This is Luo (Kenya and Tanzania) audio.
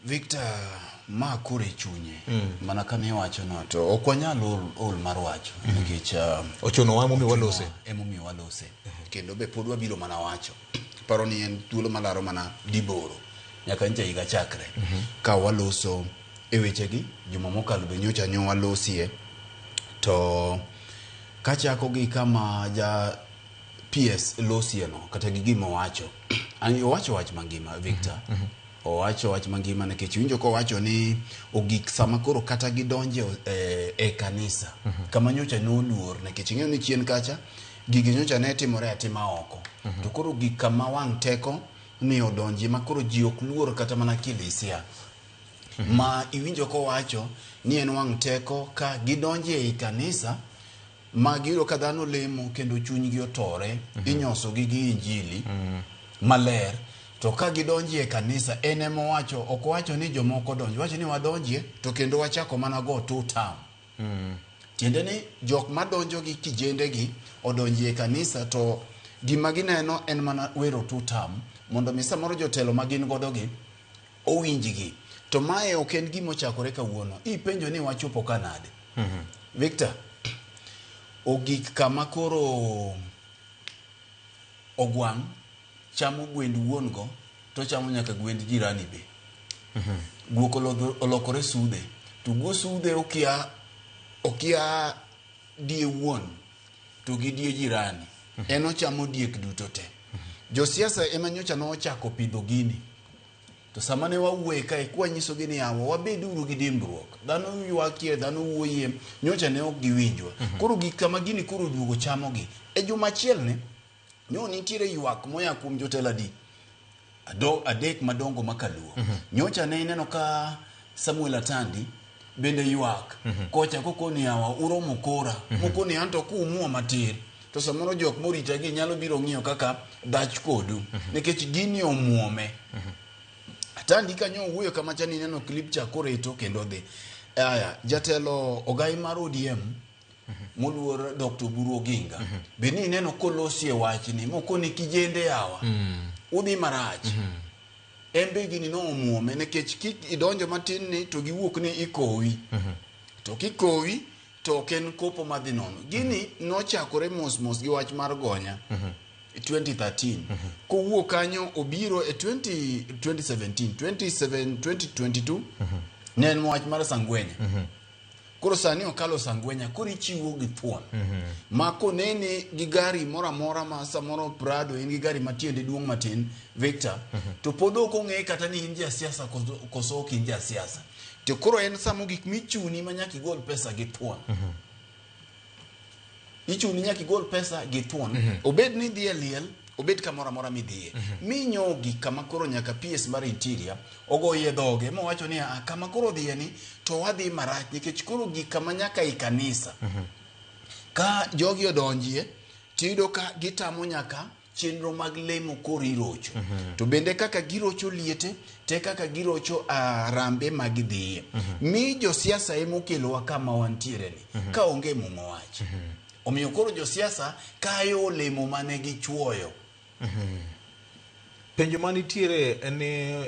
Victor, ma koro e chunye mana kama iwacho no to ok wanyal ol, ol mar wacho nikech Ochunowa emomiyo walose. Emomiyo walose kendo be pod wabiro mana wacho paro ni en thuolo malaro mana diboro nyaka ncha higa chakre ka waloso e wechegi. Juma mokalo be nyocha nyo walosie to kachako gi kama ja PS losie no kata gi gima owacho. Owacho wach mangima, Victor. Owacho wach mangima nikech winjo kowacho ni ogik sama koro kata gidonje e kanisa kama nyocha noluor, nikech ing'eyo ni chien kacha gigi nyocha ne timore atima oko, to koro gik kama wang' teko ni odonji ma koro ji ok luor kata mana kilisia ma iwinjo kowacho ni en wang' teko ka gidonje ei kanisa ma giyudo ka dhano lemo kendo chunygi otore, inyosogi gi injili maler. To ka gidonjie e kanisa, en ema owacho, ok owacho ni jomoko donj, owacho ni wadonjie to kendo wachako mana go two term. Tiende ni jok madonjo gi kijendegi odonjie e kanisa to gima gineno en mana wero two term mondo mi samoro jotelo ma gin godo gi owinjgi. To mae ok en gima ochakore kawuono. Ipenjo ni wachopo ka nade? Victor, ogik kama koro ogwang' chamo gwend wuon go to chamo nyaka gwend jirani be. Guok olokore sudhe. To guo sudhe okia die wuon to gi die jirani. En ochamo diek duto te. Josiasa ema nyocha nochako pidho gini. To sama ne wawuoye kae kwanyisogi ni yawa wabeduru gi dimbruok. Dhano ywakie, dhano wuoyie, nyocha ne ok giwinjwa. Koro gik kama gini koro oduogo chamogi. E juma achiel ni, nyo nitiere ywak moya kuom jotelo adi? Adek madongo makaluo. Nyocha ne ineno ka Samuel Atandi bende ywak kocha kokoni yawa uromo kora mokoni anto kuumua matir to samoro jok morita gi nyalo biro ng'iyo kaka dhach kodu nikech gini omuome. Atandi kanyo owuoyo kama cha ni ineno clip cha koreto kendo dhi. Aya, jatelo ogai mar ODM moluor Dr. Oburu Oginga be ni ineno kolosie wachni mokoni kijende yawa udhi marach. En be gini nomuome nikech kik idonjo matin ni to giwuok ni ikowi to kikowi to ok en kopo madhi nono. Gini nochakore mos mos gi wach mar gonya 2013 kowuok kanyo obiro e 20, 2017 27 2022 ne en wach mar Sangwenya. Koro sani okalo Sangwenya, koro ichiwo gi thuon ma koneni gi gari moro amora ma samoro Prado in gi gari ma tiende duong' matin, Victor, to pod ok ong'e kata ni in jasiasa koso ok in jasiasa. To koro en samo gik michuni ma nyaka igol pesa gi thuon. Ichuni nyaka igol pesa gi thuon. Obed ni idhi e liel, obed kamoro amora midhiye. Minyogi kama koro nyaka PS mar Interior ogoye dhoge mowacho ni "Ah, kama koro odhiye ni to wadhi marach nikech koro gik kama nyaka i kanisa ka jogi odonjie tiyudo ka gitamo nyaka chenro mag lemo koro irocho. To bende kaka girocho liete te kaka girocho arambe ma gidhiye mi josiasa emokelowa kama wantiere ni ka onge mung'o wach. Omiyo koro josiasa kayo olemo mane gichuoyo. Penjo manitiere en ni